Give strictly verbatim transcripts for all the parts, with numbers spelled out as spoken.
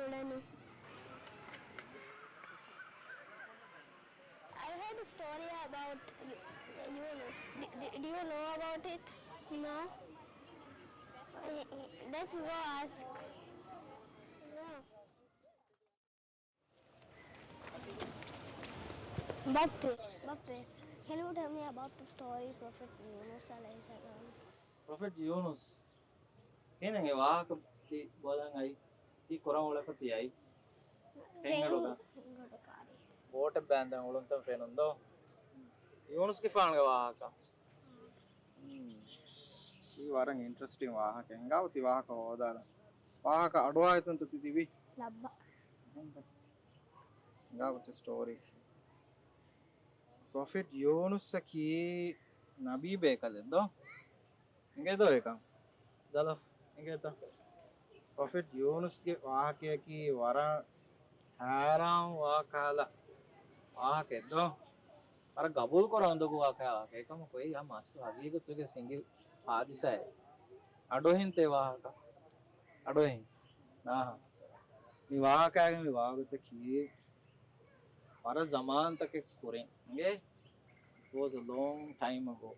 އުޅެނީ. I heard a story about Yu-, Yunus. Do, do, do you know about it? No. Let's go ask. No. ބައްޕެ، ބައްޕެ, can you tell me about the story Prophet Yunus عليه السلام? ޕްރޮފެޓް ޔޫނުސް ކިހިނެއް އެ ވާހަކަ ތި ބޮލަން އައި ތި ކުރަން އުޅެފަ ތި އައި؟ ހެންގަޑުގަ. ހެންގަޑު ކާރި. ބޯޓެއް ބާންދެން އުޅުންތަން ފެނުން ދޯ؟ ޔޫނުސްގެފާނުގެ ވާހަކަ. ހުން. ތީ ވަރަށް އިންޓްރެސްޓިން ވާހަކަ. ހިނގާ ތި ވާހަކަ ހޯދާލަ. ވާހަކަ އަޑުއާ އެތަންތަ ތި ތިބި؟ ލައްބަ. ހިނގާ ތި ސްޓޯރީ. ޕްރޮފެޓް ޔޫނުސްއަކީ ނަބީ ބޭކަލެއް ދޯ؟ އިނގޭތޯ އެކަން؟ ދަލޮފް އިނގޭތަ؟ ޕްރޮފެޓް ޔޫނުސްގެ ވާހަކަޔަކީ ވަރަށް ހައިރާން ވާ ކަހަލަ ވާހަކައެއް ދޯ؟ ވަރަށް ގަބޫލު ކުރަން އުނދަގޫ ވާ ކަހަލަ ވާހަކައެއް. އެކަމަކު އެއީ ހަމަ އަސްލު ހަގީގަތުގެ ސިނގި ހާދިސާއެއް. އަޑުއެހިންތޭ ވާހަކަ؟ އަޑުއެހިން. ނާހަ. މި ވާހަކައިގެ މި ވާގޮތަކީ ވަރަށް ޒަމާންތަކެއް ކުރިން. އިނގޭ؟ It was a long time ago.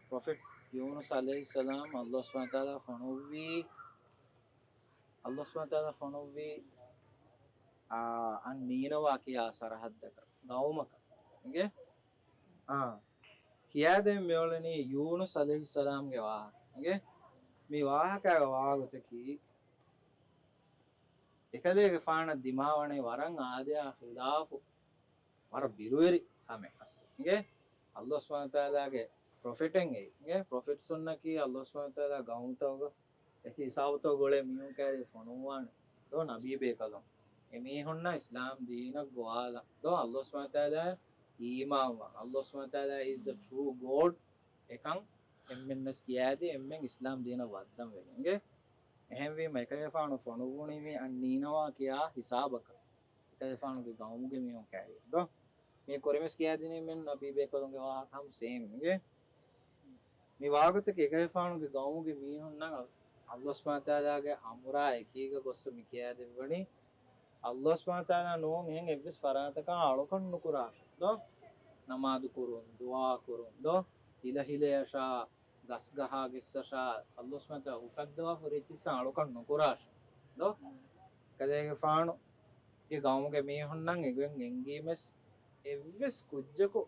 ޕްރޮފެޓް ޔޫނުސް ޢަލައިހިއްސަލާމް ﷲ ސުބްޙާނަހޫ ވަތަޢާލާ ފޮނުއްވީ، ﷲ ސުބްޙާނަހޫ ވަތަޢާލާ ފޮނުއްވީ، އާ، އަން ނީނަވާ ކިޔާ ސަރަހައްދަކަށް، ގައުމަކަށް. އިނގޭ؟ އާ، ކިޔާދޭން މިއުޅެނީ ޔޫނުސް ޢަލައިހިއްސަލާމްގެ ވާހަކަ. އިނގޭ؟ މި ވާހަކައިގެ ވާގޮތަކީ، އެކަލޭގެފާނަށް ދިމާވަނީ ވަރަށް އާދަޔާ ޚިލާފު ވަރަށް ބިރުވެރި ކަމެއް އަސްލު. އިނގޭ؟ ﷲ ސުބްޙާނަހޫ ވަތަޢާލާގެ ޕްރޮފެޓެއް އެއީ. އިނގޭ؟ ޕްރޮފެޓްސުންނަކީ ﷲ ސުބްޙާނަހޫ ވަތަޢާލާ ގައުމުތަކުގަ އެކި ހިސާބުތައް ގުޅޭ މީހުން ކައިރި ފޮނުއްވާނެ ދޯ ނަބީ ބޭކަލުން. އެ މީހުންނަށް އިސްލާމް ދީނަށް ގޮވާލަން ދޯ ﷲ ސުބްޙާނަހޫ ވަތަޢާލާ އީމާންވާން. ﷲ ސުބްޙާނަހޫ ވަތަޢާލާ is the true God. އެކަން އެންމެންނަސް ކިޔާދީ އެންމެން އިސްލާމް ދީނަށް ވައްދަން ވެގެން. އިނގޭ؟ އެހެންވީމަ އެކަލޭފާނު ފޮނުއްވުނީ މި އަން ނީނަވާ ކިޔާ ހިސާބަކަށް. އެކަލޭފާނުގެ ގައުމުގެ މީހުން ކައިރި ދޯ؟ މި ކުރިމެސް ކިޔާދިނީމެން ނަބީ ބޭކަލުންގެ ވާހަކަ ހަމަ ސޭމް. އިނގޭ؟ މި ވާގޮތަކީ އެކަލޭފާނުގެ ގައުމުގެ މީހުންނަށް ﷲ ސުބްޙާނަހޫ ވަތަޢާލާގެ އަމުރާ އެކީގަ ގޮއްސަ މި ކިޔާދެއްވަނީ. ﷲ ސުބްޙާނަހޫ ވަތަޢާލާ ނޫން އެހެން އެއްވެސް ފަރާތަކާ އަޅުކަން ނުކުރާށެ ދޯ؟ ނަމާދު ކުރުން، ދުޢާ ކުރުން ދޯ؟ ހިލަ ހިލަޔަށާ، ގަސްގަހާ ގެއްސަށާ، ﷲ ސުބްޙާނަހޫ ވަތަޢާލާ އުފައްދަވާފަ ހުރި އެއްޗިއްސަށް އަޅުކަން ނުކުރާށެ ދޯ؟ އެކަލޭގެފާނުގެ ގައުމުގެ މީހުންނަށް އެގޮތް އެންގީމެސް އެއްވެސް ކުއްޖަކު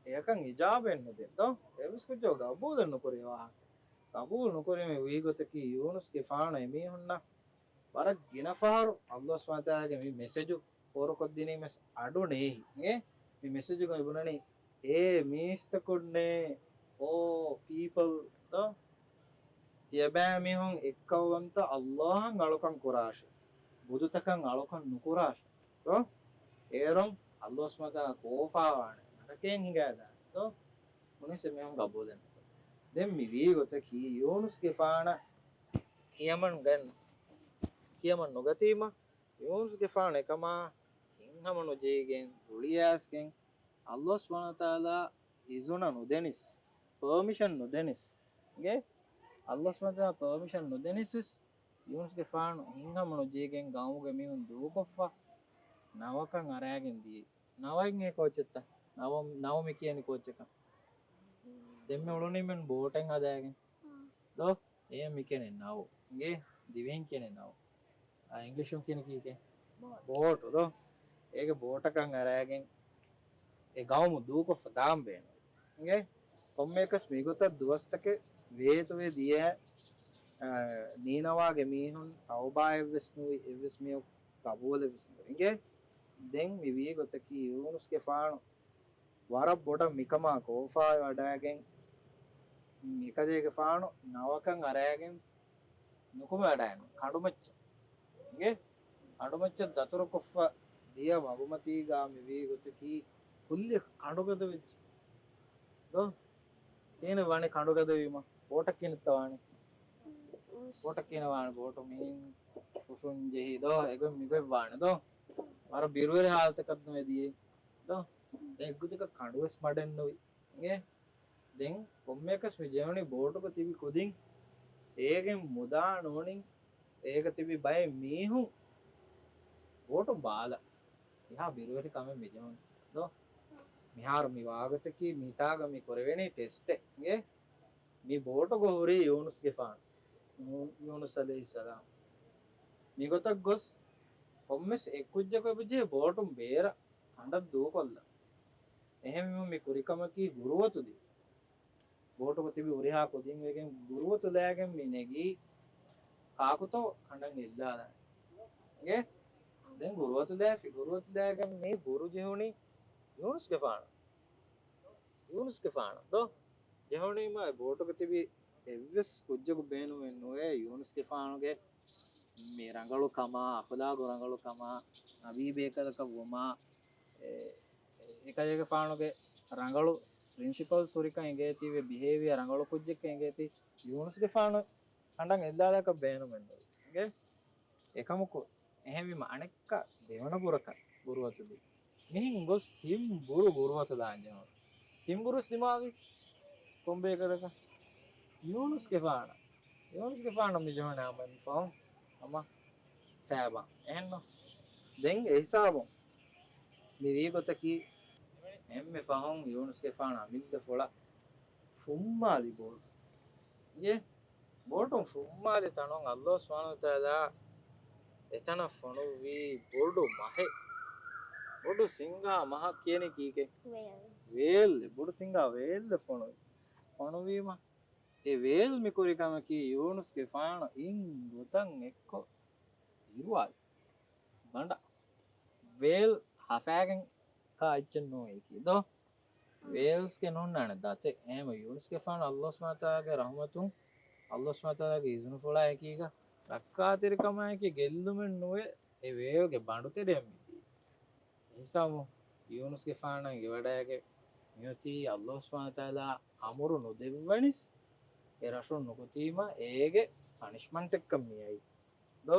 އެއަކަށް އިޖާބައެއް ނުދޭ ދޯ؟ އެއްވެސް ކުއްޖަކު ގަބޫލެއް ނުކުރޭ ވާހަކަ. ގަބޫލު ނުކުރީމަ ވީގޮތަކީ ޔޫނުސްގެފާނު އެމީހުންނަށް ވަރަށް ގިނަ ފަހަރު ﷲ ސުބްޙާނަހޫ ވަތަޢާލާގެ މި މެސެޖު ފޯރުކޮށްދިނީމެސް އަޑު ނޭހި. އިނގޭ؟ މި މެސެޖުގަ އެބުނަނީ، އޭ މީސްތަކުންނޭ، އޯ ޕީޕަލް ދޯ؟ ތިޔަބައިމީހުން އެއްކައުވަންތަ ﷲ އަށް އަޅުކަން ކުރާށެ. ބުދުތަކަށް އަޅުކަން ނުކުރާށެ ދޯ؟ އޭރުން ﷲ ސުބްޙާނަހޫ ވަތަޢާލާ ކޯފާވާނެ. ނަރަކައިން ހިނގައިދާނެ ދޯ؟ ނޫނީސް އެމީހުން ގަބޫލެއް ނުކުރޭ. ދެން މި ވީ ގޮތަކީ ޔޫނުސްގެފާނަށް ކިޔަމަން ގެން، ކިޔަމަން ނުގަތީމަ، ޔޫނުސްގެފާނު އެކަމާ ހިތްހަމަ ނުޖެހިގެން ރުޅިއައިސްގެން، ﷲ ސުބްޙާނަހޫ ވަތަޢާލާ އިޒުނަ ނުދެނިސް، ޕަރމިޝަން ނުދެނިސް، އިނގޭ؟ ﷲ ސުބްޙާނަހޫ ވަތަޢާލާ ޕަރމިޝަން ނުދެނިސްވެސް، ޔޫނުސްގެފާނު ހިތްހަމަ ނުޖެހިގެން ގައުމުގެ މީހުން ދޫކޮށްފަ، ނަވަކަށް އަރައިގެން ދިޔައީ. ނަވައެއް އެ ކޯއްޗެއްތަ؟ ނަވަ، ނަވަ މި ކިޔަނީ ކޯއްޗަކަށް؟ ދެންމެ އުޅުނީމެން ބޯޓެއް ހަދާގެން. ދޯ؟ އޭ މި ކިޔަނީ ނަވު. އިނގޭ؟ ދިވެހިން ކިޔަނީ ނަވު. އާ، އިނގްލިޝުން ކިޔަނީ ކީކޭ؟ ބޯޓް. ބޯޓު ދޯ؟ އޭގެ ބޯޓަކަށް އަރައިގެން އެ ގައުމު ދޫކޮށްފަ ދާން ބޭނުން. އިނގޭ؟ ކޮންމެއަކަސް މިގޮތަށް ދުވަސްތަކެއް ވޭތުވެ ދިޔަ، އާ، ނީނަވާގެ މީހުން ތައުބާއެއްވެސް ނުވި، އެއްވެސް މީހަކު ގަބޫލެއްވެސް ނުވި. އިނގޭ؟ ދެން މި ވީ ގޮތަކީ ޔޫނުސްގެފާނު ވަރަށް ބޮޑަށް މިކަމާ ކޯފާވެވަޑައިގެން، އެކަލޭގެފާނު ނަވަކަށް އަރައިގެން ނުކުމެވަޑައިގެން ކަނޑުމައްޗަށް. އިނގޭ؟ ކަނޑުމައްޗަށް ދަތުރުކޮށްފަ ދިޔަ މަގުމަތީގާ މިވީ ގޮތަކީ ކުއްލި ކަނޑުގަދަވެއްޖެ. ދޯ؟ ކިހިނެއް ވާނެ ކަނޑުގަދަވީމަ؟ ބޯޓަށް ކިހިނެއްތަ ވާނެ؟ ބޯޓަށް ކިހިނެއް ވާނެ؟ ބޯޓު މިހިން ފުށުން ޖެހި ދޯ؟ އެގޮތް މިގޮތް ވާނެ ދޯ؟ ވަރަށް ބިރުވެރި ހާލަތަކަށް ނުވެ ދިޔައީ. ދޯ؟ އެއްގޮތަކަށް ކަނޑުވެސް މަޑެއްނުވި. އިނގޭ؟ ދެން ކޮންމެއަކަސް މި ޖެހުނީ ބޯޓުގަ ތިބި ކުދިން އޭގެން މުދާ ނޫނިން އޭގަ ތިބި ބައެއް މީހުން ބޯޓުން ބާލަ އެހާ ބިރުވެރި ކަމެއް މިޖެހުނު ދޯ. މިހާރު މި ވާގޮތަކީ މިތާގަ މި ކުރެވެނީ ޓެސްޓެއް އިނގޭ. މި ބޯޓުގަ ހުރީ ޔޫނުސްގެފާނު، ޔޫ-، ޔޫނުސް ޢަލައިހިއްސަލާމް. މިގޮތަށް ގޮސް ކޮންމެސް އެއްކުއްޖަކު އެބަޖެހޭ ބޯޓުން ބޭރަށް ކަނޑަށް ދޫކޮށްލަން. އެހެންވީމަ މި ކުރި ކަމަކީ ގުރުވަތުލި. ބޯޓުގަ ތިބި ހުރިހާ ކުދިން ވެގެން ގުރުވަތުލައިގެން މި ނެގީ ކާކުތޯ ކަނޑަށް އެއްލާލަން. އިނގޭ؟ ދެން ގުރުވަތުލައިފި، ގުރުވަތުލައިގެން މި ބުރު ޖެހުނީ ޔޫނުސްގެފާނަށް. ޔޫނުސްގެފާނަށް ދޯ؟ ޖެހުނީމަ އެ ބޯޓުގަ ތިބި އެއްވެސް ކުއްޖަކު ބޭނުމެއް ނުވޭ ޔޫނުސްގެފާނުގެ މި ރަނގަޅު ކަމާ، އަޚުލާގު ރަނގަޅު ކަމާ، ނަބީ ބޭކަލަކަށް ވުމާ، އެ، އެކަލޭގެފާނުގެ ރަނގަޅު ޕްރިންސިޕަލްސް ހުރިކަން އެނގޭތީ، ބިހޭވިއަރ ރަނގަޅު ކުއްޖެއްކަން އެނގޭތީ، ޔޫނުސްގެފާނު ކަނޑަށް އެއްލާލާކަށް ބޭނުމެއް ނުވޭ. އެނގޭ؟ އެކަމަކު، އެހެންވީމަ އަނެއްކާ ދެވަނަ ބުރަކަށް ގުރުވަތުލި. މިހެން ގޮސް ތިން ބުރު ގުރުވަތުލާން ޖެހުނު. ތިން ބުރުސް ދިމާވި ކޮން ބޭކަލަކަށް؟ ޔޫނުސްގެފާނަށް. ޔޫނުސްގެފާނަށް މި ޖެހުނީ ހަމަ މި ފަހުން ހަމަ ފޭބަ. އެހެންނު؟ ދެން އެ ހިސާބުން މި ވީ ގޮތަކީ، އެންމެ ފަހުން ޔޫނުސްގެފާނު އަމިއްލަ ފޮޅަށް ފުއްމާލި ބޯޓު. އިނގޭ؟ ބޯޓުން ފުއްމާލި ތަނުން އައްލާހު ސުބްޙާނަހު ވަތަޢާލާ އެތަނަށް ފޮނުއްވީ ބޮޑު މަހެއް. ބޮޑު ސިނގާ މަހަށް ކިޔަނީ ކީކޭ؟ ވޭލް. ވޭލް. ބޮޑު ސިނގާ ވޭލް ފޮނުވި. ފޮނުވީމަ އެ ވޭލް މި ކުރި ކަމަކީ ޔޫނުސްގެފާނު އިން ގޮތަށް އެއްކޮށް ދިރުވާލި. ބަނޑަށް ވޭލް ހަފާގެން ކާ އެއްޗެއް ނޫން އެކީ ދޯ. ވޭލްސްގެ ނޯންނާނެ ދަތެއް. އެހެންވެ ޔޫނުސްގެފާނު އައްލާހު ސުބްޙާނަހު ވަތަޢާލާގެ ރަޙުމަތުން، އައްލާހު ސުބްޙާނަހު ވަތަޢާލާގެ އިޒުނުފުޅާ އެކީގަ ރައްކާތެރިކަމާއެކީ ގެއްލުމެއް ނުވެ، އެ ވޭލްގެ ބަނޑުތެރެއަށް މިދިޔަ. އެހިސާބުން ޔޫނުސްގެފާނަށް އެވަޑައިގެ މިއޮތީ އައްލާހު ސުބްޙާނަހު ވަތަޢާލާ އަމުރު ނުދެއްވަނިސް އެ ރަށުން ނުކުތީމަ އޭގެ ޕަނިޝްމަންޓެއްކަން މިއައީ. ދޯ؟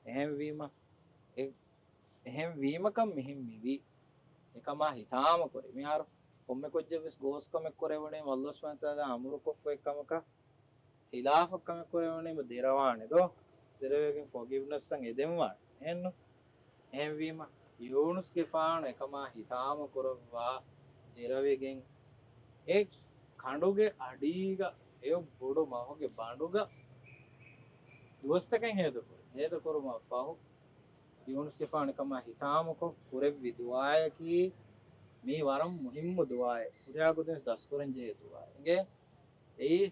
އެހެންވީމަ، އެ، އެހެންވީމަކަން މިހެން މިވީ. އެކަމާ ހިތާމަކުރި. މިހާރު ކޮންމެ ކުއްޖެއްވެސް ގޯސްކަމެއް ކުރެވުނީމަ އައްލާހު ސުބްޙާނަހު ވަތަޢާލާ އަމުރުކޮށްފައި ކަމަކަށް ހިލާފަށް ކަމެއް ކުރެވުނީމަ ދެރަވާނެ ދޯ؟ ދެރަވެގެން ފޮގިވްނަސްއަށް އެދެންވާނެ. އެހެންނު؟ އެހެންވީމަ، ޔޫނުސްގެފާނު އެކަމާ ހިތާމަ ކުރައްވާ ދެރަވެގެން އެ ކަނޑުގެ އަޑީގަ އެ ބޮޑު މަހުގެ ބަނޑުގަ ދުވަސްތަކެއް ހޭދަކުރި. ހޭދަކުރުމަށް ފަހު، ޔޫނުސްގެފާނު ކަމާ ހިތާމަކޮށް ކުރެއްވި ދުޢާއަކީ، މީ ވަރަށް މުހިއްމު ދުޢާއެއް. ހުރިހާ ކުދިން ދަސްކުރަން ޖެހޭ ދުޢާއެއް. އިނގޭ؟ އެއީ،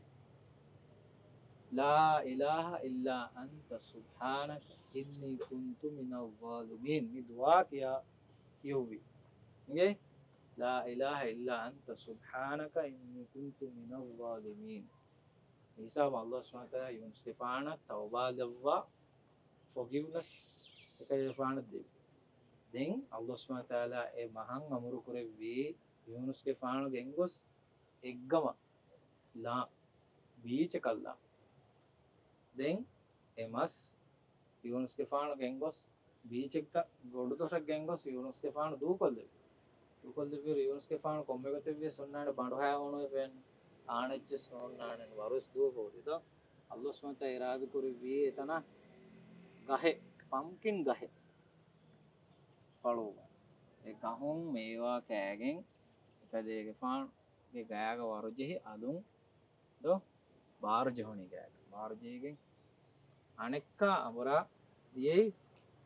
لا إله إلا أنت سبحانك إني كنت من الظالمين. މި ދުޢާ ކިޔާ ކިޔުއްވި. އިނގޭ؟ لا إله إلا أنت سبحانك إني كنت من الظالمين. މި ހިސާބު އައްލާހު ސުބްޙާނަހު ވަތަޢާލާ ޔޫނުސްގެފާނަށް ތައުބާ ލައްވާ ފޮގިވްނަސް އެކަލޭގެފާނަށް ދެއްވި. ދެން އައްލާހު ސުބްޙާނަހު ވަތަޢާލާ އެ މަހަށް އަމުރު ކުރެއްވީ ޔޫނުސްގެފާނު ގެންގޮސް އެއްގަމަށް ލާ، ބީޗަކަށް ލާ. ދެން އެ މަސް ޔޫނުސްގެފާނު ގެންގޮސް ބީޗެއްގަ ގޮނޑުދޮށަށް ގެންގޮސް ޔޫނުސްގެފާނު ދޫކޮށްލެއްވި. ދޫކޮށްލެއްވިއިރު ޔޫނުސްގެފާނު ކޮންމެ ގޮތެއްވިޔަސް އޮންނާނެ ބަނޑުހައި އޮނުވެފައެއް ނޫން. އާނެއްޗެސް ނޯންނާނެ ވަރުވެސް ދޫކޮށް އޮތީތޯ. އައްލާހު ސުބްޙާނަހު ވަތަޢާލާ އިރާދަކުރެއްވީ އެތަނަށް ގަހެއް، ޕަމްކިން ގަހެއް ފަޅުވުމަށް. އެ ގަހުން މޭވާ ކައިގެން އެކަލޭގެފާނުގެ ގަޔާގަ ވަރުޖެހި އަލުން ދޯ ބާރު ޖެހުނީ ގާތް. ބާރު ޖެހިގެން އަނެއްކާ އަނބުރާ ދިޔައީ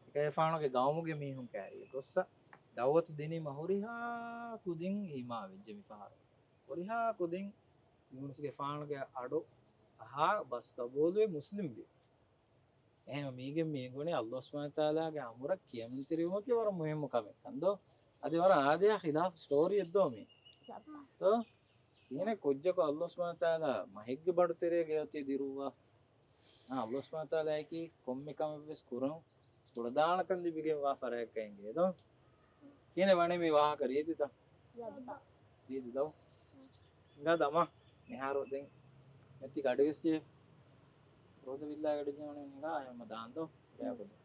އެކަލޭގެފާނުގެ ގައުމުގެ މީހުން ކައިރިއަށް ގޮއްސަ ދަޢުވަތު ދިނީމަ ހުރިހާ ކުދިން އީމާން ވެއްޖެ މި ފަހަރު. ހުރިހާ ކުދިން ޔޫނުސްގެފާނުގެ އަޑު އަހާ ބަސް ގަބޫލުވެ މުސްލިމް ވި. އެހެން މީގެން މި އެނގުނީ އައްލާހު ސުބްޙާނަހު ވަތަޢާލާގެ އަމުރަށް ކިޔަމަންތެރިވުމަކީ ވަރަށް މުހިއްމު ކަމެއްކަން ދޯ؟ އަދި ވަރަށް އާދަޔާ ޚިލާފު ސްޓޯރީއެއް ދޯ މީ؟ ދޯ؟ ކިހިނެއް ކުއްޖަކު އައްލާހު ސުބްޙާނަހު ވަތަޢާލާ މަހެއްގެ ބަނޑު ތެރޭގަ އޮތީ ދިރުއްވާ؟ އާ، އައްލާހު ސުބްޙާނަހު ވަތަޢާލާއަކީ ކޮންމެ ކަމެއްވެސް ކުރަން ކުޅަދާނަކަން ލިބިގެންވާ ފަރާތްކަން އެނގޭ ދޯ؟ ކިހިނެއް ވަނީ މި ވާހަކަ ރީތިތަ؟ ރީތި ދޯ؟ ހިނގާ ދަމާ. މިހާރު ދެން ނެތި ގަޑިވެސް ޖެހޭ. ރޯދަ ވިއްލާ ގަޑި ޖެހުނީ ހިނގާ އެހެންމަ ދާން ދޯ؟ ރޭ ކުދިން.